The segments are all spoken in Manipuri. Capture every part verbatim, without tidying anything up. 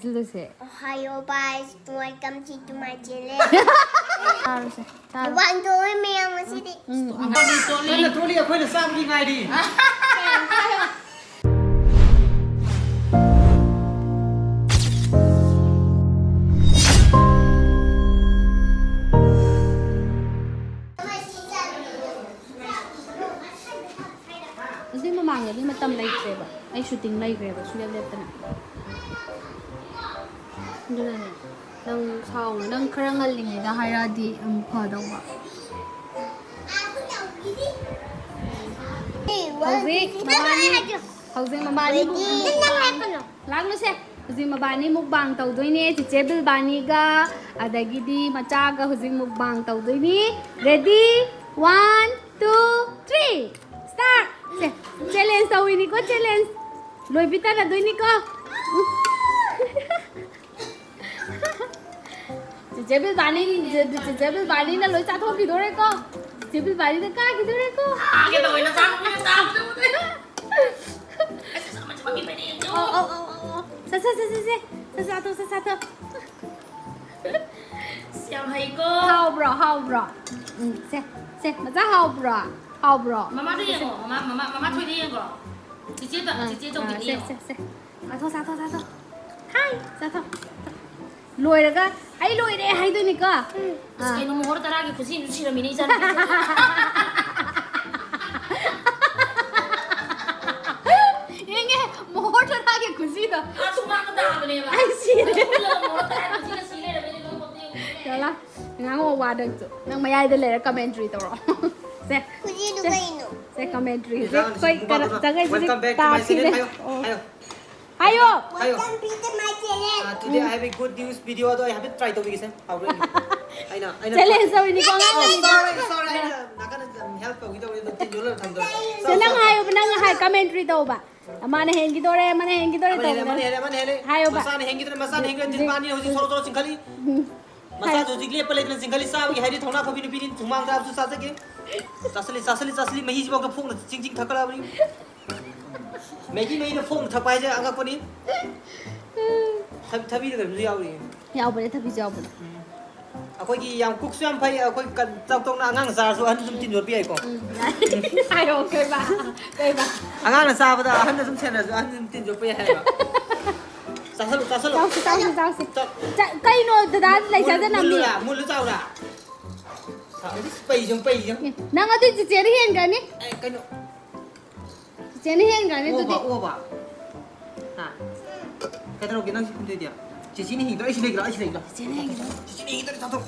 ꯆꯤꯜꯂꯨꯁꯦ꯫ Ohio, guys. Welcome to my channel. ꯇꯥꯔꯨꯁꯦ꯫ ꯇꯥꯔꯨ꯫ ꯋꯥꯟ ꯇꯧꯋꯦ ꯃꯌꯥꯝ ꯉꯁꯤꯗꯤ꯫ ꯎꯝ, ꯎꯝ꯫ ꯅꯪꯅ ꯇ꯭ꯔꯣꯂꯤ ꯑꯩꯈꯣꯏꯅ ꯆꯥꯕꯒꯤ ꯉꯥꯏꯔꯤ꯫ ꯑꯗꯨꯏ ꯃꯃꯥꯡꯗꯗꯤ ꯃꯇꯝ ꯂꯩꯇ꯭ꯔꯦꯕ꯫ ꯑꯩ ꯁꯨꯇꯤꯡ ꯂꯩꯈ꯭ꯔꯦꯕ ꯁꯨꯡꯂꯦꯞ ꯂꯦꯞꯇꯅ꯫ ꯑꯗꯨꯅꯅꯦ, ꯅꯪ ꯁꯥꯎꯅꯨ꯫ ꯅꯪ ꯈꯔ ꯉꯜꯂꯤꯉꯩꯗ ꯍꯥꯏꯔꯛꯑꯗꯤ ꯑꯃꯨꯛ ꯐꯗꯧꯕ꯫ ꯍꯧꯖꯤꯛ ꯃꯕꯥꯅꯤ, ꯍꯧꯖꯤꯛ ꯃꯕꯥꯅꯤ ꯂꯥꯛꯂꯨꯁꯦ꯫ ꯍꯧꯖꯤꯛ ꯃꯕꯥꯅꯤ ꯃꯨꯛꯕꯥꯡ ꯇꯧꯗꯣꯏꯅꯦ꯫ ꯆꯤꯆꯦ ꯕꯤꯜꯕꯥꯅꯤꯒ, ꯑꯗꯒꯤꯗꯤ ꯃꯆꯥꯒ ꯍꯧꯖꯤꯛ ꯃꯨꯛꯕꯥꯡ ꯇꯧꯗꯣꯏꯅꯤ꯫ Ready? One, two, three, start! ꯁꯦ, challenge ꯇꯧꯋꯤꯅꯤꯀꯣ, challenge꯫ ꯂꯣꯏꯕꯤ ꯇꯥꯟꯅꯗꯣꯏꯅꯤꯀꯣ꯫ ꯆꯤꯆꯦ ꯕꯤꯜꯕꯥꯅꯤ, ꯆꯤꯆꯦ ꯕꯤꯜꯕꯥꯅꯤꯅ ꯂꯣꯏ ꯆꯥꯊꯣꯛꯈꯤꯗꯣꯔꯦꯀꯣ꯫ ꯆꯤꯆꯦ ꯕꯤꯜꯕꯥꯅꯤꯅ ꯀꯥꯈꯤꯗꯣꯔꯦꯀꯣ꯫ ꯀꯥꯒꯦ ꯇꯧꯋꯦ, ꯅꯆꯥꯅꯨꯄꯤꯅ ꯆꯥꯕꯗꯨ ꯎꯕꯗ꯫ ꯑꯁ, ꯑꯃ ꯊꯝꯃꯤ ꯐꯅꯦꯛ ꯌꯦꯡꯉꯣ꯫ ꯑꯧ, ꯑꯧ, ꯑꯧ, ꯑꯧ, ꯑꯧ꯫ ꯁꯠ, ꯁꯠ, ꯁꯠ, ꯁꯠ, ꯁꯠ꯫ ꯁꯠ ꯆꯥꯊꯣꯛ, ꯁꯠ ꯆꯥꯊꯣꯛ꯫ ꯑꯁ, ꯌꯥꯝ ꯍꯩꯀꯣ꯫ ꯍꯥꯎꯕ꯭ꯔꯣ? ꯍꯥꯎꯕ꯭ꯔꯣ? ꯎꯝ, ꯁꯦ, ꯁꯦ, ꯃꯆꯥ ꯍꯥꯎꯕ꯭ꯔꯣ? ꯍꯥꯎꯕ꯭ꯔꯣ? ꯃꯃꯥꯗ ꯌꯦꯡꯉꯣ, ꯃꯃꯥ, ꯃꯃꯥ, ꯃꯃꯥ ꯊꯣꯏꯗ ꯌꯦꯡꯉꯣ꯫ ꯆꯤꯆꯦ ꯇ-, ꯑꯥ, ꯆꯤꯆꯦ ꯑꯥ, ꯆꯧꯀꯤꯗ ꯁꯦ, ꯌꯦꯡꯉꯣ꯫ ꯁꯦ, ꯁꯦ꯫ ꯆꯥꯊꯣꯛ, ꯆꯥꯊꯣꯛ, ꯆꯥꯊꯣꯛ꯫ ꯍꯥꯏ, ꯆꯥꯊꯣꯛ꯫ ꯂꯣꯏꯔꯒ ꯑꯩ ꯂꯣꯏꯔꯦ ꯍꯥꯏꯗꯣꯏꯅꯤꯀꯣ꯫ ꯑꯁ, ꯑꯥ꯫ ꯀꯩꯅꯣ, ꯃꯣꯍꯣꯔ ꯇꯔꯥꯒꯤ ꯈꯨꯖꯤ ꯑꯃꯁꯨ ꯁꯤꯔꯝꯃꯤꯅꯦ ꯏꯆꯥꯅꯨꯄꯤꯁꯦ꯫ ꯌꯦꯡꯒꯦ, ꯃꯣꯍꯣꯔ ꯇꯔꯥꯒꯤ ꯈꯨꯖꯤꯗꯣ꯫ ꯑꯥ, ꯁꯨꯃꯥꯡꯗ ꯇꯥꯕꯅꯦꯕ꯫ ꯑꯩ ꯁꯤꯔꯦ꯫ ꯄꯨꯜꯂꯒ ꯃꯣꯍꯣꯔ ꯇꯔꯥꯒꯤ ꯈꯨꯖꯤꯒ ꯁꯤ ꯂꯩꯔꯝꯃꯦꯅꯦ, ꯂꯣꯏ ꯄꯣꯠꯇꯦ꯫ ꯌꯥꯂꯥ, ꯉꯥꯡꯉꯣ ꯋꯥ ꯅꯪꯁꯨ꯫ ꯅꯪ ꯃꯌꯥꯏꯗ ꯂꯩꯔ commentary ꯇꯧꯔꯣ꯫ ꯁꯦ, ꯈꯨꯖꯤꯗꯨ ꯁꯦ, ꯀꯩꯅꯣ? ꯁꯦ commentary꯫ ꯁꯦ, ꯏꯟꯖꯥꯡ ꯑꯩꯈꯣꯏ ꯁꯤꯡꯖꯨ ꯀꯔ-, ꯄꯥꯛꯄꯗꯣ꯫ ꯆꯪꯉꯛꯏꯁꯤꯗꯤ Welcome back to my ꯇꯥꯈꯤꯅꯦ꯫ channel꯫ ꯍꯥꯏꯌꯣ, ꯑꯣ꯫ ꯍꯥꯏꯌꯣ꯫ ꯍꯥꯏꯌꯣ꯫ ꯍꯥꯏꯌꯣ꯫ Welcome back to my channel. Ah, today I have a good news video ꯑꯗꯣ ꯑꯩ ꯍꯥꯏꯐꯦꯠ try ꯇꯧꯕꯤꯒꯦꯁꯦ꯫ ꯍꯥꯎꯕ꯭ꯔꯥ ꯌꯦꯡꯒꯦ꯫ ꯑꯩꯅ, ꯑꯩꯅ Challenge ꯇꯧꯔꯤꯅꯤꯀꯣ, ꯑꯉꯥꯡ Oh, ꯑꯅꯤꯗꯣ꯫ Sorry, sorry. ꯑꯩꯅ ꯅꯥꯀꯟꯗ help ꯇꯧꯒꯦ ꯇꯧꯕꯅꯦ, ꯑꯗꯣ ꯇꯤꯟ ꯌꯣꯠꯂꯒ ꯊꯝꯗꯣꯔꯦ꯫ ꯁꯦ, ꯅꯪ ꯍꯥꯏꯌꯣꯕ, ꯅꯪ ꯍꯥꯏ, commentary ꯇꯧꯕ꯫ ꯑꯃꯅ ꯍꯦꯟꯈꯤꯗꯣꯔꯦ, ꯑꯃꯅ ꯍꯦꯟꯈꯤꯗꯣꯔꯦ ꯑꯃꯅ ꯍꯦꯜꯂꯦ, ꯇꯧꯕꯗ꯫ ꯑꯃꯅ ꯍꯦꯜꯂꯦ, ꯑꯃꯅ ꯍꯦꯜꯂꯦ꯫ ꯍꯥꯏꯌꯣꯕ꯫ ꯃꯆꯥꯅ ꯍꯦꯟꯈꯤꯗꯣꯔꯦ, ꯃꯆꯥꯅ ꯍꯦꯟꯈꯤꯗꯣꯔꯦ꯫ ꯇꯤꯟ ꯄꯥꯟꯅꯤ ꯍꯧꯖꯤꯛ ꯁꯣꯔꯣ ꯁꯣꯔꯣ ꯆꯤꯡꯈꯠꯂꯤ꯫ ꯎꯝ꯫ ꯃꯆꯥꯁꯨ ꯍꯧꯖꯤꯛ ꯂꯦꯞꯄ ꯂꯩꯇꯅ ꯆꯤꯡꯈꯠꯂꯤ, ꯆꯥꯕꯒꯤ ꯍꯥꯏꯗꯤ ꯊꯧꯅꯥ ꯐꯕꯤ ꯅꯨꯄꯤꯅꯤ, ꯍꯨꯃꯥꯡ ꯇꯥꯕꯁꯨ ꯆꯥꯖꯒꯦ꯫ ꯆꯥꯁꯤꯜꯂꯤ, ꯆꯥꯁꯤꯜꯂꯤ, ꯆꯥꯁꯤꯜꯂꯤ, ꯃꯍꯤꯁꯤꯐꯥꯎꯗ ꯐꯣꯡꯅ ꯆꯤꯡ ꯆꯤꯡ ꯊꯛꯀꯠꯂꯕꯅꯤ꯫ ꯃꯦꯒꯤ ꯃꯍꯤꯗ ꯐꯣꯡꯅ ꯊꯛꯄ ꯍꯥꯏꯁꯦ ꯑꯉꯛꯄꯅꯤ꯫ ꯊꯕꯤ, ꯊꯕꯤꯗ ꯀꯩꯅꯣꯁꯨ ꯌꯥꯎꯔꯤꯌꯦ꯫ ꯌꯥꯎꯕꯅꯦ, ꯊꯕꯤꯁꯨ ꯌꯥꯎꯕꯅꯦ꯫ ꯑꯩꯈꯣꯏꯒꯤ ꯌꯥꯝ ꯀꯨꯛꯁꯨ ꯌꯥꯝ ꯐꯩ, ꯑꯩꯈꯣꯏ ꯀꯟ-, ꯆꯥꯎꯊꯣꯛꯅ ꯑꯉꯥꯡ ꯆꯥꯔꯁꯨ ꯑꯍꯟꯁꯨ ꯑꯗꯨꯝ ꯇꯤꯟ ꯌꯣꯠꯄ ꯌꯥꯏꯀꯣ꯫ ꯎꯝ, ꯌꯥꯏ꯫ ꯍꯥꯏꯔꯛꯑꯣ, ꯀꯩꯕ? ꯀꯩꯕ? ꯑꯉꯥꯡꯅ ꯆꯥꯕꯗ ꯑꯍꯟꯅ ꯁꯨꯝ ꯁꯦꯟꯅꯔꯁꯨ ꯑꯍꯟ ꯑꯗꯨꯝ ꯇꯤꯟ ꯌꯣꯠꯄ ꯌꯥꯏ ꯍꯥꯏꯕ꯫ ꯆꯥꯁꯜꯂꯨ, ꯆꯥꯁꯜꯂꯨ꯫ ꯆꯥꯎꯁꯤ, ꯆꯥꯎꯁꯤ, ꯆꯥꯎꯁꯤ꯫ ꯆꯥꯎ꯫ ꯆꯥ-, ꯀꯩꯅꯣ ꯗꯗꯥ ꯂꯩ ꯃꯨꯜ-, ꯆꯥꯖꯅꯕꯅꯤ? ꯃꯨꯜꯂꯨꯔꯥ? ꯃꯨꯜꯂꯨ ꯆꯥꯎꯔꯥ? ꯄꯩꯁꯨ, ꯄꯩꯁꯨ꯫ ꯅꯪ ꯑꯗꯨ ꯆꯤꯆꯦꯅ ꯍꯦꯟꯈ꯭ꯔꯅꯤ꯫ ꯑꯦ, ꯀꯩꯅꯣ? ꯆꯤꯆꯦꯅ ꯍꯦꯟꯈ꯭ꯔꯅꯤ ꯑꯗꯨꯗꯤ꯫ ꯑꯣꯕ, ꯑꯣꯕ꯫ ꯍꯥ? ꯀꯩꯗꯧꯔꯒꯦ ꯅꯪ ꯁꯤ ꯈꯨꯟꯗꯣꯏꯗꯤ? ꯆꯤꯆꯦꯅ ꯍꯦꯟꯈꯤꯗ꯭ꯔꯣ? ꯑꯩ ꯁꯤ ꯂꯩꯒ꯭ꯔꯥ? ꯑꯩ ꯁꯤ ꯂꯩꯒ꯭ꯔꯥ? ꯆꯤꯆꯦꯅ ꯍꯦꯟꯈꯤꯗ꯭ꯔꯣ? ꯆꯤꯆꯦꯅ ꯍꯦꯟꯈꯤꯗ꯭ꯔꯣ? ꯆꯥꯊꯣꯛ꯫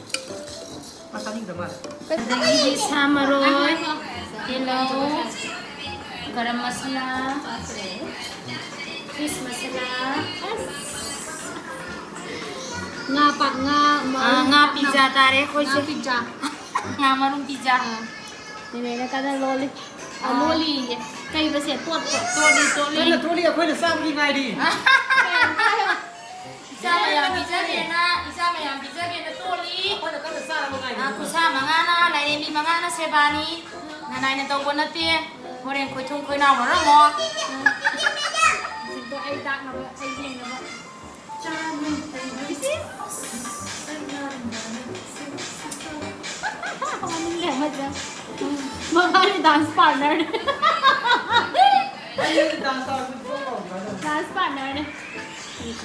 ꯃꯥ ꯆꯥꯅꯤꯡꯗ꯭ꯔ ꯃꯥꯜꯂꯦ꯫ ꯑꯗꯒꯤꯗꯤ ꯁꯥ ꯃꯔꯣꯏ, ꯇꯤꯜꯍꯧ, ꯒꯔꯝ ꯃꯁꯥꯂꯥ, ꯐꯤꯁ ꯃꯁꯥꯂꯥ, ꯉꯥ ꯄꯥꯛ, ꯉꯥ ꯑꯥ, ꯉꯥ ꯄꯤꯖꯥ ꯇꯥꯔꯦ ꯑꯩꯈꯣꯏꯁꯦ꯫ ꯉꯥ ꯄꯤꯖꯥ꯫ ꯉꯥ ꯃꯔꯨꯝ ꯄꯤꯖꯥ꯫ ꯅꯦꯅꯦꯅ ꯀꯟꯅ ꯂꯣꯜꯂꯤ꯫ ꯑꯥ, ꯂꯣꯜꯂꯤꯌꯦ꯫ ꯀꯩꯕꯁꯦ ꯇꯣꯠꯄ, ꯇꯣꯠꯂꯤ, ꯇꯣꯠꯂꯤ꯫ ꯀꯟꯅ ꯇꯣꯠꯂꯤ, ꯑꯩꯈꯣꯏꯅ ꯆꯥꯕꯒꯤ ꯉꯥꯏꯔꯤ꯫ ꯏꯆꯥ ꯃꯌꯥꯝ ꯄꯤꯖꯒꯦꯅ, ꯏꯆꯥ ꯃꯌꯥꯝ ꯄꯤꯖꯒꯦꯅ ꯇꯣꯠꯂꯤ꯫ ꯑꯩꯈꯣꯏꯅ ꯀꯟꯅ ꯆꯥꯕ ꯉꯥꯏꯔꯤ꯫ ꯑꯥ, ꯈꯨꯠꯁꯥ ꯃꯉꯥꯅ, ꯂꯥꯏꯔꯦꯝꯕꯤ ꯃꯉꯥꯅ ꯁꯦꯕꯥꯅꯤ꯫ ꯅꯅꯥꯏꯅ ꯇꯧꯕ ꯅꯠꯇꯦ꯫ ꯍꯣꯔꯦꯟ ꯈꯣꯏꯊꯨꯝ ꯈꯣꯏꯅꯥꯎ ꯂꯣꯏꯔꯝꯃꯣ꯫ ꯍꯧꯖꯤꯛꯇꯣ ꯑꯩ ꯇꯥꯛꯅꯕ, ꯑꯩ ꯌꯦꯡꯅꯕ꯫ ꯃꯅꯤꯡꯗ ꯑꯃꯁꯦ꯫ ꯃꯕꯥꯅꯤ dance partner ꯅꯦ꯫ ꯑꯩ dance ꯇꯧꯔꯁꯨ ꯐꯣꯟ ꯇꯧꯔꯛꯀꯅꯨ꯫ Dance partner ꯅꯦ꯫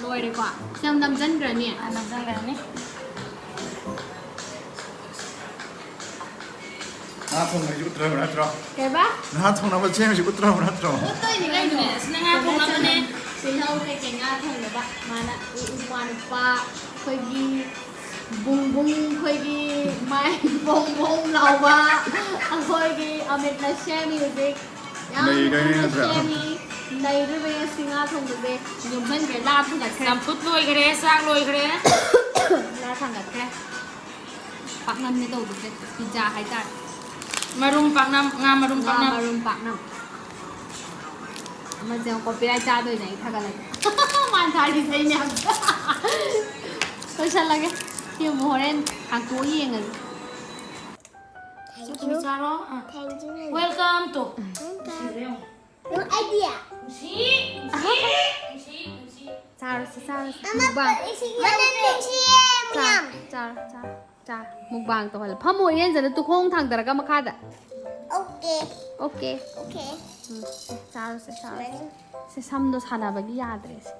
ꯂꯣꯏꯔꯦꯀꯣ? ꯁꯤ ꯌꯥꯝ ꯅꯝꯖꯟꯈ꯭ꯔꯅꯤ꯫ ꯑꯥ, ꯅꯝꯖꯟꯈ꯭ꯔꯅꯤ꯫ ꯉꯥ ꯊꯣꯡꯕꯁꯤ ꯎꯠꯇ꯭ꯔꯕ ꯅꯠꯇ꯭ꯔꯣ? ꯀꯩꯕ? ꯉꯥ ꯊꯣꯡꯅꯕ ꯁꯦꯝꯃꯤꯁꯤ ꯎꯠꯇ꯭ꯔꯕ ꯅꯠꯇ꯭ꯔꯣ? ꯎꯠꯇꯣꯏꯅꯤ ꯀꯩꯅꯣ꯫ ꯑꯁꯤꯅ ꯉꯥ ꯊꯣꯡꯅꯕꯅꯦ꯫ ꯇꯤꯜꯍꯧ ꯀꯩꯀꯩ ꯉꯥ ꯊꯣꯡꯅꯕ꯫ ꯃꯥꯅ ꯏ-, ꯏꯄ꯭ꯋꯥ ꯅꯨꯄꯥ ꯑꯩꯈꯣꯏꯒꯤ ꯕꯨꯡ ꯕꯨꯡ ꯑꯩꯈꯣꯏꯒꯤ ꯃꯥꯏ ꯕꯣꯡ ꯕꯣꯡ ꯂꯥꯎꯕ ꯑꯩꯈꯣꯏꯒꯤ ꯑꯃꯤꯠꯅ ꯁꯦꯝꯃꯤ ꯍꯧꯖꯤꯛ꯫ ꯌꯥꯝ ꯅꯩꯗꯣꯏꯅꯦ ꯀꯟꯅ ꯅꯠꯇ꯭ꯔꯥ? ꯁꯦꯝꯃꯤ꯫ ꯅꯩꯗꯣꯏꯅꯦ ꯉꯁꯤ ꯉꯥ ꯊꯣꯡꯕꯁꯦ꯫ ꯌꯣꯝꯁꯤꯟꯈ꯭ꯔꯦ, ꯂꯥ ꯊꯥꯡꯒꯠꯈ꯭ꯔꯦ꯫ ꯆꯝꯐꯨꯠ ꯂꯣꯏꯈ꯭ꯔꯦ, ꯆꯥꯛ ꯂꯣꯏꯈ꯭ꯔꯦ꯫ ꯂꯥ ꯊꯥꯡꯒꯠꯈ꯭ꯔꯦ꯫ ꯄꯥꯛꯅꯝꯅꯦ ꯇꯧꯗꯣꯏꯁꯦ꯫ ꯄꯤꯖꯥ ꯍꯥꯏꯇꯥꯔꯦ꯫ ꯃꯔꯨꯝ ꯄꯥꯛꯅꯝ, ꯉꯥ ꯃꯔꯨꯝ ꯉꯥ ꯄꯥꯛꯅꯝ꯫ ꯃꯔꯨꯝ ꯄꯥꯛꯅꯝ꯫ ꯑꯃꯁꯦ ꯑꯃꯨꯛ copyright ꯆꯥꯗꯣꯏꯅꯦ ꯑꯩ ꯊꯥꯒꯠꯂꯗꯤ꯫ ꯃꯥꯅ ꯊꯥꯔꯤꯁꯦ ꯑꯩ ꯃꯌꯥꯝ꯫ ꯂꯣꯏꯁꯜꯂꯒꯦ꯫ ꯁꯤ ꯑꯃꯨꯛ ꯍꯣꯔꯦꯟ ꯍꯥꯡꯇꯣꯛꯑ ꯌꯦꯡꯉꯁꯤ꯫ ꯁꯤ ꯊꯨꯝ ꯆꯥꯔꯣ꯫ ꯑꯥ꯫ Thank you. Welcome to꯫ No idea. ꯅꯨꯡꯁꯤ, ꯅꯨꯡꯁꯤ, ꯅꯨꯡꯁꯤ, ꯅꯨꯡꯁꯤ꯫ ꯆꯥꯔꯁꯤ, ꯆꯥꯔꯁꯤ꯫ ꯃꯨꯛꯕꯥꯡ꯫ ꯃꯅꯝ ꯅꯨꯡꯁꯤꯌꯦ, ꯆꯥꯔꯣ, ꯃꯌꯥꯝ꯫ ꯆꯥꯔꯣ, ꯆꯥꯔꯣ, ꯆꯥꯔꯣ꯫ ꯃꯨꯛꯕꯥꯡ ꯇꯧꯍꯜꯂꯣ꯫ ꯐꯝꯃꯣ, ꯏꯔꯦꯟꯖꯅ ꯇꯨꯈꯣꯡ ꯊꯥꯡꯗꯔꯒ ꯃꯈꯥꯗ꯫ Okay꯫ Okay꯫ Okay꯫ ꯎꯝ, ꯆꯥꯔꯣꯁꯦ, ꯆꯥꯔꯣꯁꯦ꯫ ꯁꯦ, ꯁꯝꯗꯣ ꯁꯥꯟꯅꯕꯒꯤ ꯌꯥꯗ꯭ꯔꯦ ꯁꯦ꯫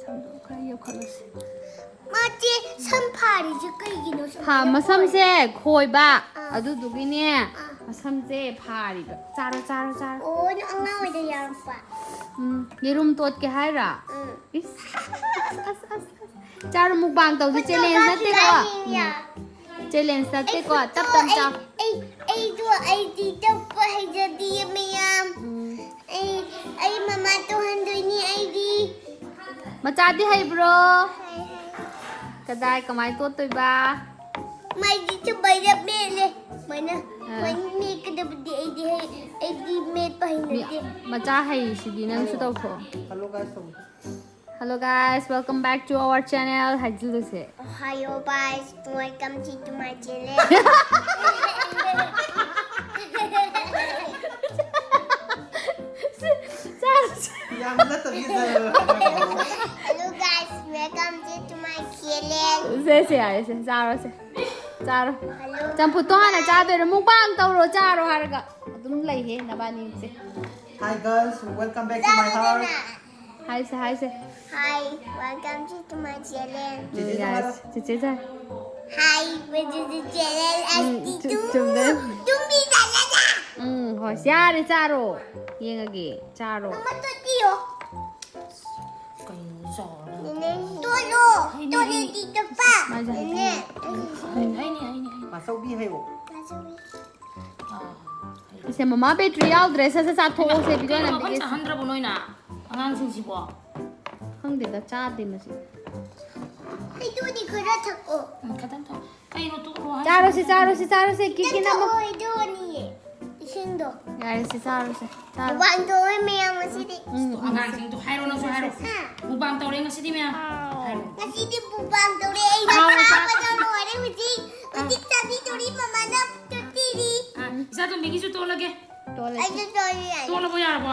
ꯁꯝꯗꯣ ꯈꯔ ꯌꯣꯛꯈꯠꯂꯨꯁꯦ꯫ ꯃꯥꯁꯦ ꯁꯝ ꯐꯥꯔꯤꯁꯦ ꯀꯩꯒꯤꯅꯣ? ꯐꯥ-, ꯁꯨꯃꯥꯏꯅ ꯃꯁꯝꯁꯦ ꯈꯣꯏꯕ꯫ ꯑꯥ꯫ ꯑꯗꯨꯗꯨꯒꯤꯅꯦ, ꯑꯥ꯫ ꯃꯁꯝꯁꯦ ꯐꯥꯔꯤꯕ꯫ ꯆꯥꯔꯣ, ꯆꯥꯔꯣ, ꯆꯥꯔꯣ꯫ ꯑꯣ, ꯅꯪ ꯑꯉꯥꯡ ꯑꯣꯏꯅ ꯌꯥꯎꯔꯛꯄ꯫ ꯎꯝ, ꯌꯦꯔꯨꯝ ꯇꯣꯠꯀꯦ ꯍꯥꯏꯔꯣ? ꯎꯝ꯫ ꯏꯁ, ꯑꯁ, ꯑꯁ, ꯑꯁ, ꯑꯁ꯫ ꯆꯥꯔꯣ, ꯃꯨꯛꯕꯥꯡ ꯇꯧꯁꯤ, ꯐꯣꯇꯣ challenge ꯀꯥꯞꯁꯤ ꯅꯠꯇꯦꯀꯣ꯫ ꯂꯥꯛꯅꯤꯡꯉꯦ꯫ ꯎꯝ꯫ Challenge ꯅꯠꯇꯦꯀꯣ, ꯑꯩ ꯇꯞ ꯐꯣꯇꯣ, ꯇꯞ ꯆꯥꯎ꯫ ꯑꯩ, ꯑꯩ, ꯑꯩꯗꯣ, ꯑꯩꯗꯤ ꯇꯞꯄ ꯍꯩꯖꯗꯦ ꯃꯌꯥꯝ꯫ ꯎꯝ꯫ ꯑꯩ, ꯑꯩ ꯃꯃꯥ ꯇꯧꯍꯟꯗꯣꯏꯅꯤ ꯑꯩꯗꯤ꯫ ꯃꯆꯥꯗꯤ ꯍꯩꯕ꯭ꯔꯣ? ꯍꯩ, ꯍꯩ꯫ ꯀꯗꯥꯏ, ꯀꯃꯥꯏ ꯇꯣꯠꯇꯣꯏꯕ? ꯃꯩꯗꯤ ꯁꯨꯃꯥꯏꯅ ꯃꯦꯠꯂꯦ꯫ ꯁꯨꯃꯥꯏꯅ, ꯑꯥ꯫ ꯁꯨꯃꯥꯏꯅ ꯃꯦꯠꯀꯗꯕꯗꯤ ꯑꯩꯗꯤ ꯍꯩ, ꯑꯩꯗꯤ ꯃꯦꯠꯄ ꯃꯤ ꯍꯩꯅꯗꯦ꯫ ꯃꯆꯥ ꯍꯩꯁꯤꯗꯤ ꯅꯪꯁꯨ ꯇꯧꯊꯣꯛꯑꯣ꯫ Hello guys, ꯇꯧ꯫ Hello guys, welcome back to our channel. ꯍꯥꯏꯖꯤꯜꯂꯨꯁꯦ꯫ Ohio guys, welcome to my channel. ꯆꯥꯔꯁꯦ꯫ ꯌꯥꯝ ꯅꯠꯇꯕꯤꯗ꯫ Hello guys, welcome to my channel. ꯁꯦ, ꯁꯦ, ꯌꯥꯔꯦ, ꯁꯦ, ꯆꯥꯔꯣꯁꯦ꯫ ꯆꯥꯔꯣ꯫ Hello꯫ ꯆꯝꯐꯨꯠꯇꯣ ꯍꯥꯟꯅ ꯆꯥꯗꯣꯏꯔꯣ? ꯃꯨꯛꯕꯥꯡ ꯇꯧꯔꯣ, ꯆꯥꯔꯣ ꯍꯥꯏꯔꯒ꯫ ꯑꯗꯨꯝ ꯂꯩꯍꯦ, ꯅꯕꯥꯅꯤꯁꯦ꯫ Hi girls, welcome back to my house. ꯍꯥꯏꯁꯦ, ꯍꯥꯏꯁꯦ꯫ Hi, welcome to my channel. ꯎꯝ, ꯆꯦꯆꯦ ꯌꯥꯔꯦ, ꯆꯥꯔꯣ꯫ ꯆꯦꯆꯦ ꯆꯥꯔꯦ꯫ Hi, welcome to channel ꯎꯝ, ꯑꯁꯤꯗꯨ꯫ ꯆꯨ-, ꯆꯨꯝꯗꯣꯏꯅꯤ꯫ ꯇꯨꯝꯕꯤ ꯆꯠꯂꯒ꯫ ꯎꯝ, ꯍꯣꯏ, ꯌꯥꯔꯦ, ꯆꯥꯔꯣ꯫ ꯌꯦꯡꯉꯒꯦ, ꯆꯥꯔꯣ꯫ ꯃꯃꯥ, ꯇꯣꯠꯄꯤꯌꯣ꯫ ꯀꯩꯅꯣ ꯆꯥꯎꯔ? ꯅꯦꯅꯦ, ꯇꯣꯠꯂꯣ꯫ ꯍꯩꯅꯦ, ꯇꯣꯠꯂꯗꯤ ꯍꯩꯅꯦ꯫ ꯇꯣꯠꯄ꯫ ꯃꯥꯁꯦ ꯅꯦꯅꯦ꯫ ꯍꯩꯅꯦ, ꯍꯩꯅꯦ, ꯍꯩꯅꯦ꯫ ꯃꯥꯆꯧꯕꯤ ꯍꯥꯏꯌꯣ꯫ ꯃꯥꯆꯧꯕꯤ꯫ ꯑꯥ, ꯍꯩꯅꯦ꯫ ꯏꯁꯦ, ꯃꯃꯥ battery ꯌꯥꯎꯗ꯭ꯔꯦ, ꯁꯠ ꯁꯠ ꯆꯥꯊꯣꯛꯑꯣꯁꯦ, ꯀꯩꯅꯣ video ꯃꯐꯝ ꯅꯝꯕꯤꯒꯦ꯫ ꯆꯥꯍꯟꯗ꯭ꯔꯕꯣ ꯅꯣꯏꯅ ꯑꯉꯥꯡꯁꯤꯡꯁꯤꯕꯣ? ꯈꯪꯗꯦꯗ, ꯆꯥꯗꯦ ꯃꯁꯤ꯫ ꯍꯩꯗꯨꯗꯤ ꯈꯔ ꯊꯛꯑꯣ꯫ ꯎꯝ, ꯈꯤꯇꯪ ꯊꯛꯑꯣ꯫ ꯀꯩꯅꯣ ꯇꯣꯛꯈ꯭ꯔꯣ ꯍꯥꯏꯁꯤꯕꯣ? ꯆꯥꯔꯣꯁꯤ, ꯆꯥꯔꯣꯁꯤ, ꯆꯥꯔꯣꯁꯤ, ꯀꯤꯀꯤ ꯈꯤꯇꯪ ꯅꯝꯃꯣ꯫ ꯊꯛꯑꯣ, ꯍꯩꯗꯨꯅꯤꯌꯦ, ꯏꯁꯤꯡꯗꯣ꯫ ꯌꯥꯔꯦ, ꯁꯤ ꯆꯥꯔꯣꯁꯦ, ꯆꯥꯔꯣ꯫ ꯃꯨꯛꯕꯥꯡ ꯇꯧꯋꯦ ꯃꯌꯥꯝ ꯉꯁꯤꯗꯤ꯫ ꯎꯝ, ꯑꯉꯥꯡꯁꯤꯡꯗꯣ ꯍꯥꯏꯔꯣ, ꯅꯪꯁꯨ ꯍꯥꯏꯔꯣ꯫ ꯍꯥ? ꯃꯨꯛꯕꯥꯡ ꯇꯧꯔꯦ ꯉꯁꯤꯗꯤ ꯃꯌꯥꯝ꯫ ꯍꯥꯏꯔꯣ꯫ ꯉꯁꯤꯗꯤ ꯃꯨꯛꯕꯥꯡ ꯇꯧꯔꯦ, ꯑꯩꯅ ꯍꯥꯎ, ꯆꯥꯕꯗ ꯂꯣꯏꯔꯦ ꯍꯧꯖꯤꯛ꯫ ꯑꯥ꯫ ꯍꯧꯖꯤꯛ ꯆꯥꯕꯤꯗꯣꯔꯤ, ꯃꯃꯥꯅ ꯇꯣꯠꯄꯤꯔꯤ꯫ ꯑꯥ, ꯏꯆꯥ ꯇꯣꯝꯕꯤꯒꯤꯁꯨ ꯇꯣꯠꯂꯒꯦ꯫ ꯑꯩꯁꯨ ꯆꯣꯏꯔꯦ꯫ ꯇꯣꯠꯂꯕꯣ? ꯌꯥꯔꯕꯣ?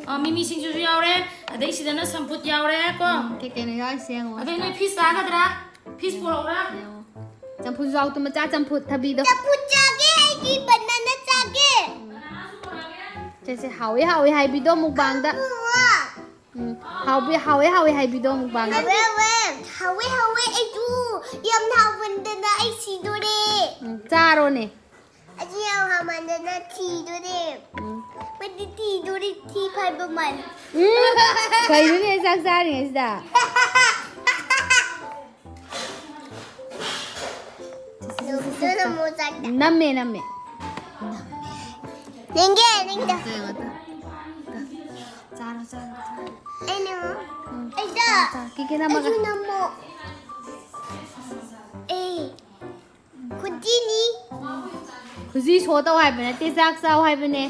ꯑ, ꯃꯤꯃꯤ ꯁꯤꯡꯖꯨꯁꯨ ꯌꯥꯎꯔꯦ, ꯑꯗꯩ ꯁꯤꯗꯅ ꯁꯝꯐꯨꯠ ꯌꯥꯎꯔꯦ ꯀꯣ꯫ ꯎꯝ, ꯀꯩ ꯀꯩꯅꯣ ꯌꯥꯎꯔꯤꯁꯦ ꯌꯦꯡꯉꯣ꯫ ꯑꯗꯩ ꯅꯣꯏ ꯐꯤꯁ ꯆꯥꯒꯗ꯭ꯔꯥ? ꯐꯤꯁ ꯄꯨꯔꯛꯎꯔꯥ? ꯌꯦꯡꯉꯣ꯫ ꯆꯝꯐꯨꯠꯁꯨ ꯌꯥꯎꯗ ꯃꯆꯥ ꯆꯝꯐꯨꯠ ꯊꯕꯤꯗꯣ꯫ ꯆꯝꯐꯨꯠ ꯆꯥꯒꯦ, ꯑꯩꯗꯤ ꯕꯅꯥꯅꯥ ꯆꯥꯒꯦ꯫ ꯁꯦ, ꯁꯦ, ꯍꯥꯎꯋꯤ, ꯍꯥꯎꯋꯤ ꯍꯥꯏꯕꯤꯗꯣ ꯃꯨꯛꯕꯥꯡꯗ꯫ ꯎꯝ, ꯍꯥꯎꯕꯤ, ꯍꯥꯎꯋꯦ, ꯍꯥꯎꯋꯦ ꯍꯥꯏꯕꯤꯗꯣ ꯃꯨꯛꯕꯥꯡꯗ꯫ ꯍꯥꯎꯋꯦ, ꯍꯥꯎꯋꯦ, ꯍꯥꯎꯋꯦ, ꯍꯥꯎꯋꯦ, ꯑꯩꯁꯨ ꯌꯥꯝ ꯍꯥꯎꯃꯟꯗꯅ ꯑꯩ ꯁꯤꯗꯣꯔꯦ꯫ ꯎꯝ, ꯆꯥꯔꯣꯅꯦ꯫ ꯑꯩꯁꯨ ꯌꯥꯝ ꯍꯥꯎꯃꯟꯗꯅ ꯊꯤꯗꯣꯔꯦ꯫ ꯎꯝ꯫ ꯃꯗꯤ ꯊꯤꯗꯣꯔꯦ, ꯊꯤ ꯐꯥꯏꯕ ꯃꯥꯜꯂꯦ꯫ ꯎꯝ, ꯀꯩꯅꯣꯅꯦ ꯆꯥꯛ ꯆꯥꯔꯤꯉꯩꯁꯤꯗ? ꯅꯝꯃꯦ, ꯅꯝꯃꯦ꯫ ꯅꯤꯡꯒꯦ, ꯅꯤꯡꯒꯦ꯫ ꯆꯥꯔꯣ, ꯆꯥꯔꯣ, ꯆꯥꯔꯣ꯫ ꯑꯩꯅ, ꯎꯝ꯫ ꯑꯩꯗ꯫ ꯆꯥꯔꯣ, ꯆꯥꯔꯣ꯫ ꯀꯤꯀꯤ ꯅꯝꯃꯒ꯫ ꯑꯩꯁꯨ ꯅꯝꯃꯣ꯫ ꯑꯦ, ꯈꯨꯖꯤꯅꯤ꯫ ꯈꯨꯖꯤ ꯁꯣ ꯇꯧ ꯍꯥꯏꯕ ꯅꯠꯇꯦ, ꯆꯥꯛ ꯆꯥꯎ ꯍꯥꯏꯕꯅꯦ꯫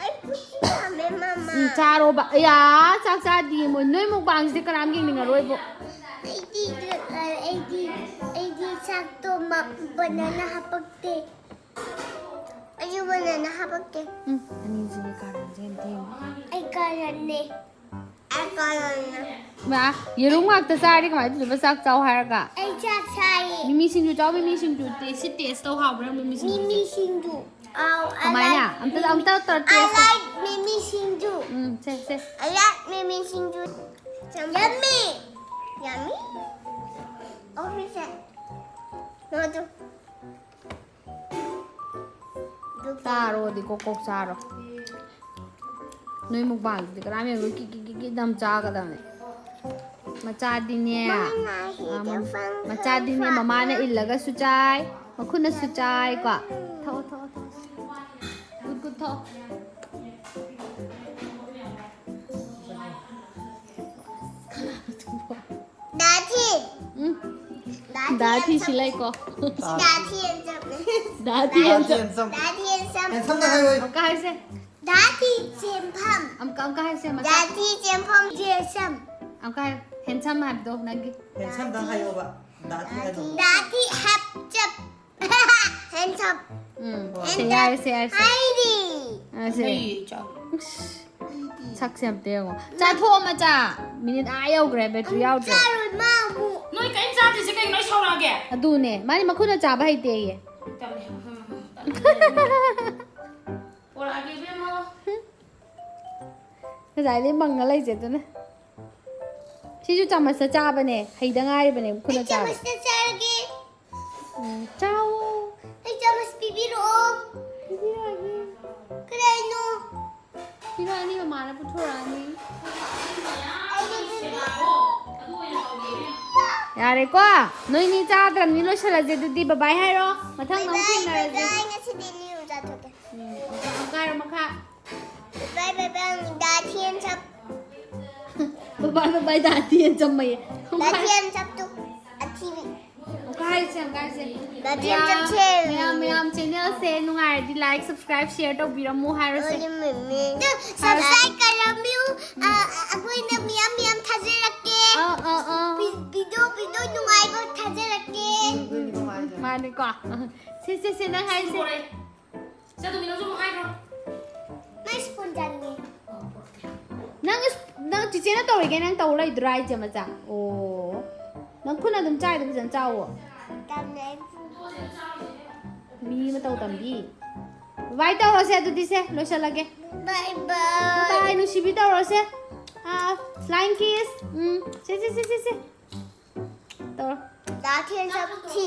ꯑꯩ ꯈꯨꯠꯁꯨ ꯌꯥꯝꯃꯦ, ꯃꯃꯥ꯫ ꯎꯝ, ꯆꯥꯔꯣꯕ꯫ ꯑꯌꯥ, ꯆꯥꯛ ꯆꯥꯗꯤꯌꯦ ꯃꯣꯏ꯫ ꯅꯣꯏ ꯃꯨꯛꯕꯥꯡꯁꯤꯗꯤ ꯀꯅꯥꯝ ꯌꯦꯡꯅꯤꯡꯉꯔꯣꯏꯕꯣ꯫ ꯑꯩꯗꯤ, ꯑꯩꯗꯤ, ꯑꯩꯗꯤ ꯆꯥꯛꯇꯣ ꯃ-, ꯕꯅꯥꯅꯥ ꯍꯥꯄꯛꯇꯦ꯫ ꯑꯩꯁꯨ ꯕꯅꯥꯅꯥ ꯍꯥꯄꯛꯇꯦ꯫ ꯎꯝ, ꯑꯅꯤꯁꯤꯒꯤ ꯀꯥꯔꯟꯁꯦ ꯌꯥꯝ ꯊꯦꯡꯉꯦ꯫ ꯑꯩ ꯀꯥꯔꯟꯅꯦ꯫ ꯑꯩ ꯀꯥꯔꯟꯅꯦ꯫ ꯃꯥ, ꯌꯦꯔꯨꯝ ꯉꯥꯛꯇ ꯆꯥꯔꯗꯤ ꯀꯃꯥꯏꯅ ꯇꯧꯗꯣꯏꯕ? ꯆꯥꯛ ꯆꯥꯎ ꯍꯥꯏꯔꯒ꯫ ꯑꯩ ꯆꯥꯛ ꯆꯥꯏꯌꯦ꯫ ꯃꯤꯃꯤ ꯁꯤꯡꯖꯨ ꯆꯥꯎ, ꯃꯤꯃꯤ ꯁꯤꯡꯖꯨ꯫ ꯇꯦꯁ-, ꯁꯤ ꯇꯦꯁ ꯇꯧ, ꯍꯥꯎꯕ꯭ꯔꯥ ꯃꯤꯃꯤ ꯁꯤꯡꯖꯨꯁꯦ? ꯃꯤꯃꯤ ꯁꯤꯡꯖꯨ꯫ ꯑꯥꯎ, I ꯀꯃꯥꯏꯅ? like ꯑꯝꯇ, ꯑꯝꯇ ꯇꯧꯔ I ꯇꯦꯁ ꯇꯧ꯫ Like ꯃꯤꯃꯤ ꯁꯤꯡꯖꯨ꯫ ꯎꯝ, ꯁꯦ, ꯁꯦ꯫ I like ꯃꯤꯃꯤ ꯁꯤꯡꯖꯨ꯫ Yummy! Yummy! Officer. ꯅꯣꯏꯗꯨ꯫ ꯆꯥꯔꯣꯗꯤ ꯀꯣꯛ ꯀꯣꯛ ꯆꯥꯔꯣ꯫ ꯅꯣꯏ ꯃꯨꯛꯕꯥꯡꯗꯨꯗꯤ ꯀꯅꯥꯝ ꯌꯦꯡꯉꯣꯏ, ꯀꯤ, ꯀꯤ, ꯀꯤ, ꯀꯤ ꯑꯗꯨꯝ ꯆꯥꯒꯗꯕꯅꯦ꯫ ꯃꯆꯥꯗꯤꯅꯦ, ꯃꯥꯅ ꯑ, ꯃ-, ꯍꯦꯟꯅ ꯐꯪ-, ꯃꯆꯥꯗꯤꯅꯦ, ꯐꯪ-, ꯃꯃꯥꯅ ꯐꯪ-, ꯏꯜꯂꯒꯁꯨ ꯆꯥꯏ, ꯃꯈꯨꯠꯅꯁꯨ ꯆꯥꯏꯀꯣ꯫ ꯊꯛꯑꯣ, ꯊꯛꯑꯣ, ꯊꯛꯑꯣ꯫ ꯒꯨꯠ, ꯒꯨꯠ ꯊꯛꯑꯣ꯫ ꯗꯥꯊꯤ꯫ ꯎꯝ꯫ ꯗꯥꯊꯤ ꯗꯥꯊꯤ handsome꯫ ꯁꯤꯂꯩꯀꯣ꯫ ꯗꯥꯊꯤ handsome꯫ ꯗꯥꯊꯤ handsome꯫ ꯗꯥꯊꯤ handsome꯫ Handsomeꯅ ꯍꯥꯏꯌꯣ꯫ ꯑꯃꯨꯛꯀ ꯍꯥꯏꯁꯦ꯫ ꯗꯥꯊꯤ ꯆꯦꯟꯐꯝ꯫ ꯑꯃꯨꯛꯀ, ꯑꯃꯨꯛꯀ ꯍꯥꯏꯁꯦ, ꯃꯆꯥ꯫ ꯗꯥꯊꯤ ꯆꯦꯟꯐꯝ handsome꯫ ꯑꯃꯨꯛꯀ ꯍꯥꯏꯌꯣ꯫ Handsome ꯍꯥꯏꯕꯗꯣ ꯅꯪꯒꯤ꯫ Handsomeꯗꯪ ꯍꯥꯏꯌꯣꯕ꯫ ꯗꯥꯊꯤ ꯍꯥꯏꯗꯣ꯫ ꯗꯥꯊꯤ ꯍꯥꯞꯆꯞ꯫ Handsome꯫ ꯎꯝ꯫ ꯍꯣꯏ꯫ ꯁꯦ, ꯌꯥꯔꯦ, ꯁꯦ, ꯌꯥꯔꯦ, ꯁꯦ꯫ ꯍꯥꯏꯗꯤ꯫ ꯑꯁꯦ꯫ ꯍꯩ ꯆꯥꯎ꯫ ꯁꯛꯁꯦ ꯑꯝꯇ ꯌꯦꯡꯉꯣ꯫ ꯆꯥꯊꯣꯛꯑꯣ ꯃꯆꯥ꯫ ꯃꯤꯅꯤꯠ ꯑꯥ ꯌꯧꯈ꯭ꯔꯦ, ꯕꯦꯇ꯭ꯔꯤ ꯌꯥꯎꯗ꯭ꯔꯦ꯫ ꯆꯥꯔꯣꯏ ꯃꯥ ꯑꯃꯨꯛ꯫ ꯅꯣꯏ ꯀꯔꯤꯝ ꯆꯥꯗ꯭ꯔꯤꯁꯦ ꯀꯩꯅꯣ? ꯑꯩ ꯁꯥꯎꯔꯛꯑꯒꯦ꯫ ꯑꯗꯨꯅꯦ, ꯃꯥꯗꯤ ꯃꯈꯨꯠꯅ ꯆꯥꯕ ꯍꯩꯇꯦꯌꯦ꯫ ꯇꯜꯂꯦ꯫ ꯄꯣꯔꯛꯑꯒꯦ ꯏꯕꯦꯝꯃ꯫ ꯉꯁꯥꯏꯗꯩ ꯃꯪꯉ ꯂꯩꯁꯦ ꯑꯗꯨꯅ꯫ ꯁꯤꯁꯨ ꯆꯥꯃꯁꯇ ꯆꯥꯕꯅꯦ, ꯍꯩꯗ ꯉꯥꯏꯔꯤꯕꯅꯦ ꯃꯈꯨꯠꯅ ꯑꯩ ꯆꯥꯕ꯫ ꯆꯥꯃꯁꯇ ꯆꯥꯔꯒꯦ꯫ ꯎꯝ, ꯆꯥꯎꯋꯣ꯫ ꯑꯩ ꯆꯥꯃꯁ ꯄꯤꯕꯤꯔꯛꯑꯣ꯫ ꯄꯤꯕꯤꯔꯛꯑꯒꯦ꯫ ꯀꯗꯥꯏꯅꯣ? ꯄꯤꯔꯛꯑꯅꯤ, ꯃꯃꯥꯅ ꯄꯨꯊꯣꯔꯛꯑꯅꯤ꯫ ꯌꯥꯔꯦꯀꯣ, ꯅꯣꯏꯅꯤ ꯆꯥꯗ꯭ꯔꯕꯅꯤ, ꯂꯣꯏꯁꯤꯜꯂꯁꯦ ꯑꯗꯨꯗꯤ꯫ ꯕꯕꯥꯏ ꯍꯥꯏꯔꯣ, ꯃꯊꯪꯗ ꯑꯃꯨꯛ ꯊꯦꯡꯅꯔꯁꯦ꯫ ꯕꯥꯏ, ꯉꯁꯤꯗꯤ ꯅꯤꯌꯨ ꯆꯥꯊꯣꯛꯀꯦ꯫ ꯎꯝ, ꯑꯃꯨꯛ ꯍꯥꯏꯔꯣ ꯃꯈꯥ꯫ ꯕꯥꯏ ꯕꯥꯏ ꯕꯥꯏ, ꯗꯥ ꯊꯦꯟ ꯁꯞ꯫ ꯕꯕꯥꯏ, ꯕꯕꯥꯏ, ꯗꯥ ꯊꯦꯟ ꯆꯝꯃꯩꯌꯦ꯫ ꯗꯥ ꯊꯦꯟ ꯁꯞꯇꯨ ꯑꯊꯤꯕꯤ꯫ ꯑꯃꯨꯛꯀ ꯍꯥꯏꯔꯁꯦ, ꯑꯃꯨꯛꯀ ꯍꯥꯏꯔꯁꯦ꯫ ꯗꯥ ꯊꯦꯟ ꯁꯞꯁꯦ꯫ ꯃꯌꯥꯝ, ꯃꯌꯥꯝ, ꯆꯦꯅꯦꯜꯁꯦ ꯅꯨꯡꯉꯥꯏꯔꯗꯤ ꯂꯥꯏꯛ, ꯁꯕꯁꯀ꯭ꯔꯥꯏꯕ, ꯁꯤꯌꯔ ꯇꯧꯕꯤꯔꯝꯃꯨ ꯍꯥꯏꯔꯁꯦ꯫ ꯑꯗꯨ ꯁꯕꯁꯀ꯭ꯔꯥꯏꯕ ꯀꯔꯝꯕꯤꯌꯨ? ꯑ, ꯑ, ꯑꯩꯈꯣꯏꯅ ꯃꯌꯥꯝ ꯃꯌꯥꯝ ꯊꯥꯖꯔꯛꯀꯦ꯫ ꯑꯥ, ꯑꯥ, ꯑꯥ꯫ ꯚꯤ-, ꯚꯤꯗꯤꯑꯣ, ꯚꯤꯗꯤꯑꯣ ꯅꯨꯡꯉꯥꯏꯕ ꯊꯥꯖꯔꯛꯀꯦ꯫ ꯃꯥꯅꯤꯀꯣ꯫ ꯁꯦ, ꯁꯦ, ꯁꯦ, ꯅꯪ ꯍꯥꯏꯁꯦ꯫ ꯆꯠꯇꯨꯃꯤ, ꯅꯪꯁꯨ ꯑꯃꯨꯛ ꯍꯥꯏꯈ꯭ꯔꯣ꯫ ꯅꯪ ꯁ꯭ꯄꯨꯟ ꯆꯥꯅꯤꯡꯉꯦ꯫ ꯅꯪ ꯏꯁ-, ꯅꯪ ꯆꯤꯆꯦꯅ ꯇꯧꯔꯤꯒꯦ, ꯅꯪ ꯇꯧ ꯂꯩꯗꯣꯏꯔꯥ ꯍꯥꯏꯁꯦ ꯃꯆꯥ? ꯑꯣ꯫ ꯅꯪ ꯈꯨꯠꯅ ꯑꯗꯨꯝ ꯆꯥꯏꯗꯣ ꯐꯖꯅ ꯆꯥꯎꯋꯣ꯫ ꯇꯝꯅꯩ꯫ ꯃꯤ ꯃꯇꯧ ꯇꯝꯕꯤ꯫ ꯕꯥꯏ ꯇꯧꯔꯣꯁꯦ ꯑꯗꯨꯗꯤ ꯁꯦ, ꯂꯣꯏꯁꯤꯜꯂꯒꯦ꯫ ꯕꯥꯏ ꯕꯥꯏ꯫ ꯕꯥꯏ ꯅꯨꯡꯁꯤꯕꯤ ꯇꯧꯔꯣꯁꯦ꯫ ꯑꯥ, flying kiss꯫ ꯎꯝ, ꯁꯦ, ꯁꯦ, ꯁꯦ, ꯁꯦ, ꯁꯦ꯫ ꯇꯧꯔꯣ꯫ ꯗꯥ ꯊꯦꯟ ꯁꯞ ꯊꯤ꯫